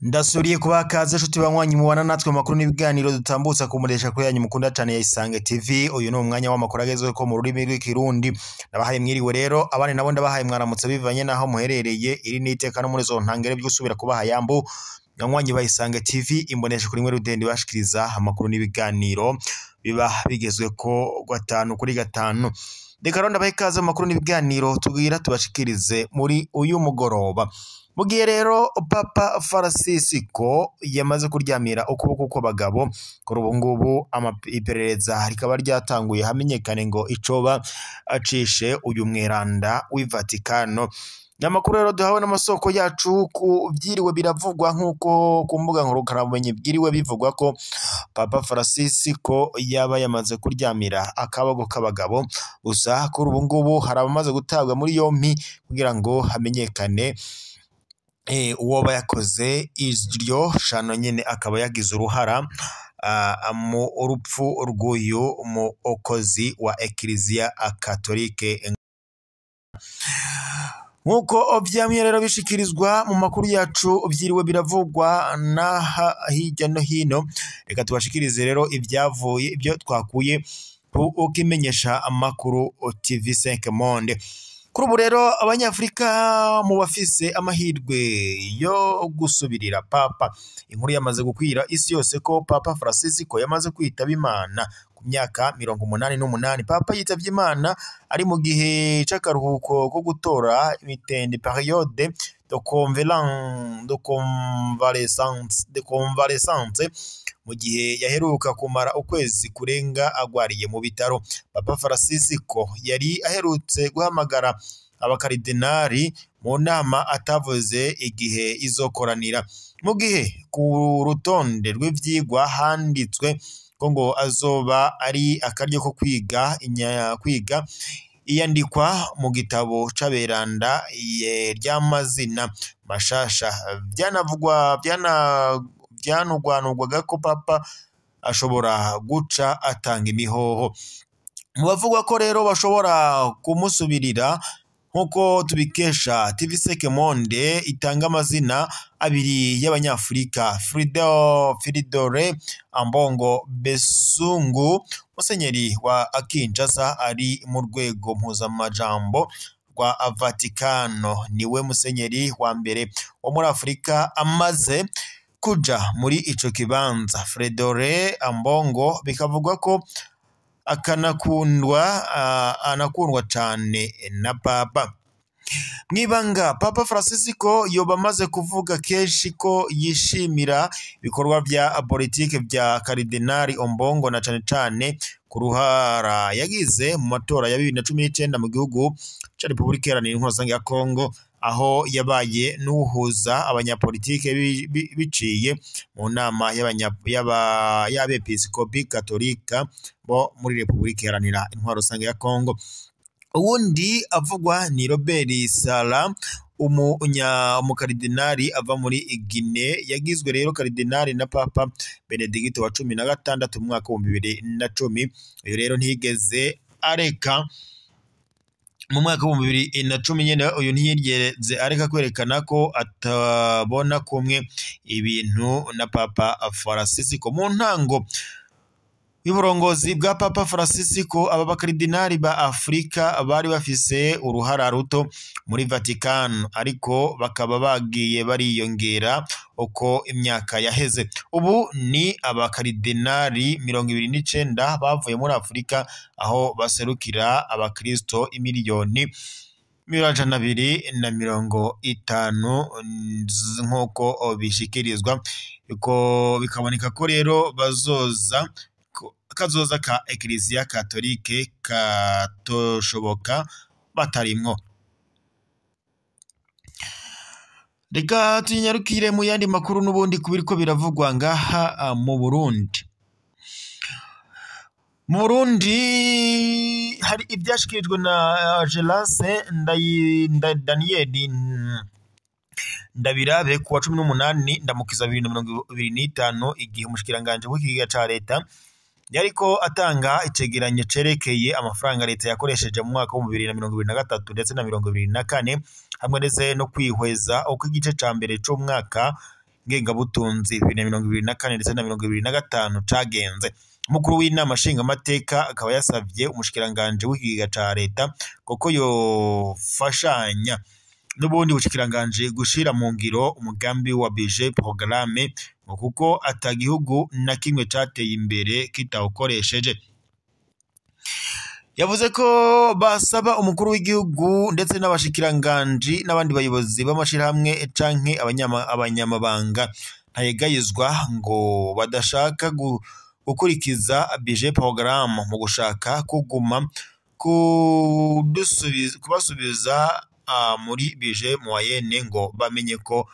Ndasuriye kubaha kaze nshuti banywanyi mubana natwe mu makuru n'ibiganiro dutambutsa kumuresha kuri yanyu mukunda cane ya Isange TV. Uyu ni umwanya w'amakuru agezweho mu rurimi rw'ikirundi. Ndabahaye mwiriwe rero, abandi nabo ndabahaye mwaramutse bivanye naho muherereye. Iri ni iteka no muri zo ntangere byo gusubira kubaha yambu banywanyi ba Isange TV, imbonesha kuri mwe rudende bashikiriza amakuru n'ibiganiro biba bigezweko gatanu kuri gatanu. Reka rero ndabahe ikaze mu makuru n'ibiganiro tugira tubashikirize muri uyu mugoroba. Mu gihe rero Papa Francisco yamaze kuryamira ukuboko kw'abagabo, kuri ubu ngubu iperereza rikaba ryatanguye hamenyekane ngo icoba acishe uyu mweranda w'i Vatikano. Amakuru rero duhawe n'amasoko yacu ku vyiriwe biravugwa nk'uko ku mbuga ngurukanabumenyi bwiriwe bivugwa ko Papa Francisco yaba yamaze kuryamira akaboko k'abagabo. Gusa kuri ubu ngubu hari abamaze gutabwa muri yompi kugira ngo hamenyekane uwoba yakoze iryo shano nyene akaba yagize uruhara mu rupfu rw'uyu mukozi wa Eklezia Katolike. Nk'uko vyamye rero bishikirizwa mu makuru yacu vyiriwe biravugwa n'aha hirya no hino, reka tubashikirize rero ivyavuye ibyo twakuye ku kimenyesha amakuru TV5 Monde. Kuri ubu rero abanyafrika mu bafise amahirwe yo gusubirira Papa, inkuru yamaze gukwira isi yose ko Papa Francisco yamaze kwitaba Imana ku myaka 88. Papa yitavye Imana ari mu gihe c'akaruhuko ko gutora imitende, période de convalescence, mu gihe yaheruka kumara ukwezi kurenga agwariye mu bitaro. Papa Francisco yari aherutse guhamagara abakaridinari mu nama atavuze igihe izokoranira. Mu gihe ku rutonde rw'ivyigwa handitswe ko ngo azoba ari akaryo ko kwiga iyandikwa mu gitabo c'aberanda ry'amazina mashasha. Vyanugwanugwaga ko Papa ashobora guca atanga imihoho. Mu bavugwa ko rero bashobora kumusubirira, nk'uko tubikesha TV5 Monde itanga amazina abiri y'abanyafurika, Fridolin Ambongo Besungu, musenyeri wa Kinshasa ari mu rwego mpuzamajambo rwa Vatikano, niwe musenyeri wa mbere wo muri Afurika amaze kuja muri ico kibanza. Fridolin Ambongo bikavugwa ko anakundwa cane na Papa. Mwibanga Papa Francisco yoba amaze kuvuga kenshi ko yishimira ibikorwa vya politike vya Karidinali Ombongo, na cane cane ku ruhara yagize mu matora ya 2019 mu gihugu ca Republika Iharanira Intwaro Rusange ya Kongo, aho yabaye n'uhuza abanyapolitike biciye mu nama y'abepiskopi katolika bo muri Republika Iharanira Intwaro Rusange ya Kongo. Uwundi avugwa ni Robert Sala, umukaridinari ava muri Guinea, yagizwe rero karidinari na Papa Benedicto wa 16 mu mwaka wa 2010. Uyu rero ntiyigeze areka mu mwaka wa 2010 nyene, uyu ntiyigeze areka kwerekana ko atabona kumwe ibintu na Papa Francisco. Mu ntango y'uburongozi bwa Papa Francisco, aba bakaridinari ba Afrika bari bafise uruhara ruto muri Vatikano, ariko bakaba bagiye bariyongera uko imyaka yaheze. Ubu ni abakaridinari 29 bavuye muri Afrika, aho baserukira abakristo imiliyoni 250 nk'uko bishikirizwa. Bikaboneka ko rero bazoza kazoza ka Eklezia Katolike katoshoboka batarimwo. Reka tunyarukire mu yandi makuru n'ubundi kubiriko biravugwa ngaha mu Burundi. Mu Burundi hari ivyashikirijwe na Gelase Daniel Ndabirabe kuwa 18 ndamukiza 2025, igihe umushikiranganje w'ikigega ca leta Yariko atanga icegeranyo cerekeye amafaranga leta yakoresheje mu mwaka wa 2023 ndetse na 2024, hamwe ndetse no kwihweza uko igice ca mbere c'umwaka ngengabutunzi 2024 ndetse na 2025 cagenze. Umukuru w'inama nshingamateka akaba yasavye umushikiranganje w'ikigega ca leta kuko yofashanya n'ubundi bushikiranganje gushira mu ngiro umugambi wa budget programme, ngo kuko ata gihugu na kimwe cateye imbere kitawukoresheje. Yavuze ko basaba umukuru w'igihugu ndetse n'abashikiranganji n'abandi bayobozi b'amashirahamwe canke abanyamabanga ntayegayezwa ngo badashaka gukurikiza budget programme mu gushaka kuguma kubasubiza muri budget moyenne, ngo bamenye ko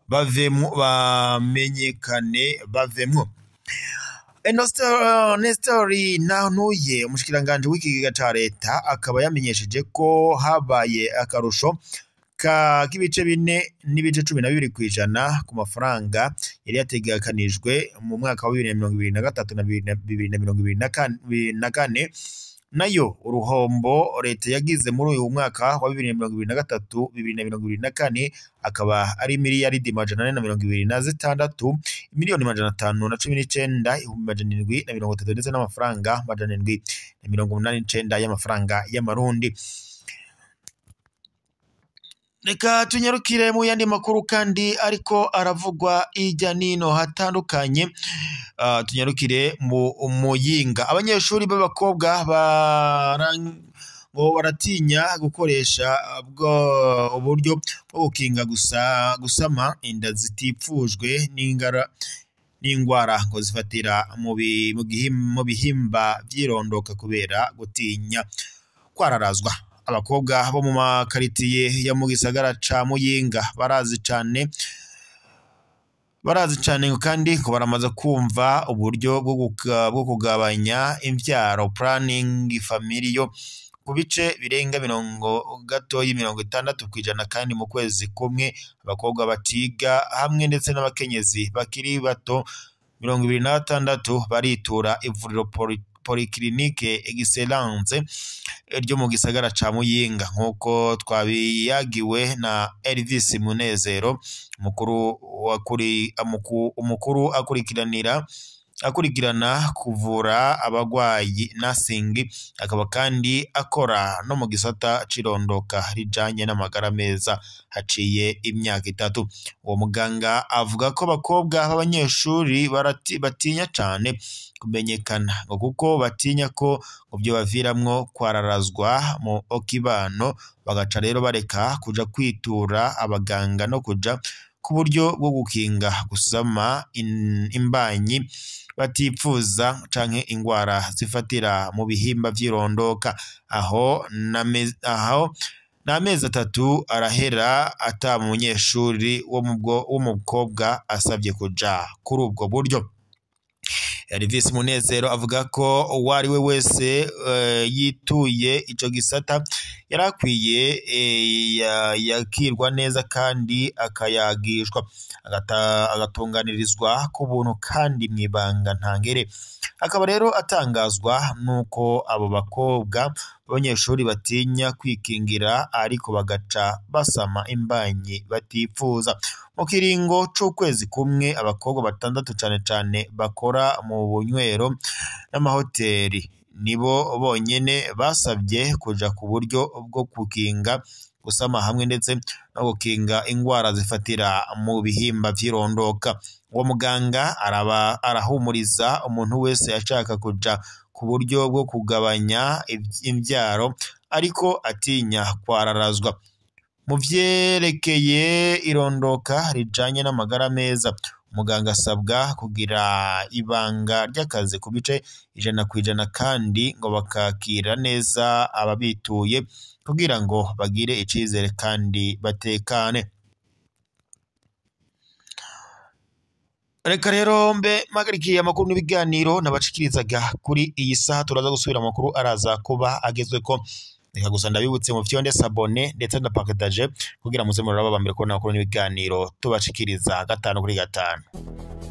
bavemwo, bamenyekane bavemwo. Nestor Ntantuye, umushikiranganje w'ikigega ca leta, akaba yamenyesheje ko habaye akarusho k'ibice 4.12% ku mafaranga yari yategekanijwe mu mwaka wa 2023 na 2024, nayo uruhombo leta yagize muri uyu mwaka wa 2023 2024 akaba ari miliyaridi 426 miliyoni 519 730 ndetse n'amafaranga 789 y'amafaranga y'amarundi. Reka tunyarukire mu yandi makuru kandi ariko aravugwa hirya nino hatandukanye. Tunyarukire mu Muyinga. Abanyeshuri b'abakobwa ngo baratinya gukoresha uburyo bwo gukinga gusama inda zitifujwe n'ingwara ngo zifatira mu bihimba vyirondoka kubera gutinya kwararazwa. Abakobwa bo mu makaritiye ya mu gisagara ca Muyinga barazi cane kandi ko baramaze kumva uburyo bwo kugabanya imvyaro planning familiyo ku bice birenga 60% kandi mu kwezi kumwe abakobwa batiga hamwe ndetse n'abakenyezi bakiri bato 26 baritura ivuriro Polyclinique Excellence ryo mu gisagara ca Muyinga, nkuko twabiyagiwe na Elvis Munezero, umukuru akurikirana kuvura abagwayi nursing, akaba kandi akora no mu gisata cirondoka rijanye n'amagara meza haciye imyaka 3. Uwo muganga avuga ko abakobwa b'abanyeshuri batinya cane kumenyekana, ngo kuko batinya ko muvyo baviramwo kwararazwa mu kibano, bagaca rero bareka kuja kwitura abaganga no kuja ku buryo bwo gukinga gusama imbanyi batipfuza canke ingwara zifatira mu bihimba vyirondoka. Aho n'amezi 3 arahera ata munyeshuri w'umukobwa asabye kuja kuri ubwo buryo. Elvis Munezero avuga ko uwo ari we wese yituye ico gisata yarakwiye yakirwa neza kandi akayagishwa agatunganirizwa ku buntu kandi mwibanga ntangere. Akaba rero atangazwa nuko abo bakobwa b'abanyeshuri batinya kwikingira ariko bagaca basama imbanyi batipfuza. Mu kiringo c'ukwezi kumwe abakobwa 6 cane cane bakora mu bunywero n'amahoteli nibo bonyene basabye kuja ku buryo bwo gukinga gusama hamwe ndetse no gukinga ingwara zifatira mu bihimba vyirondoka. Uwo muganga arahumuriza umuntu wese ashaka kuja ku buryo bwo kugabanya imvyaro ariko atinya kwararazwa. Mu vyerekeye irondoka rijanye n'amagara meza, muganga asabwa kugira ibanga ry'akazi ku bice 100% kandi ngo bakakira neza ababituye kugira ngo bagire icizere kandi batekane. Reka rero mbe mpagarikiye amakuru n'ibiganiro nabashikirizaga kuri iyi saha, turaza gusubira amakuru araza kuba agezweko. Reka gusa ndabibutse mu vyonde sabone ndetse na partage kugira muze muraba bambere ko nakuru n'ibiganiro tubashikiriza 5 kuri 5.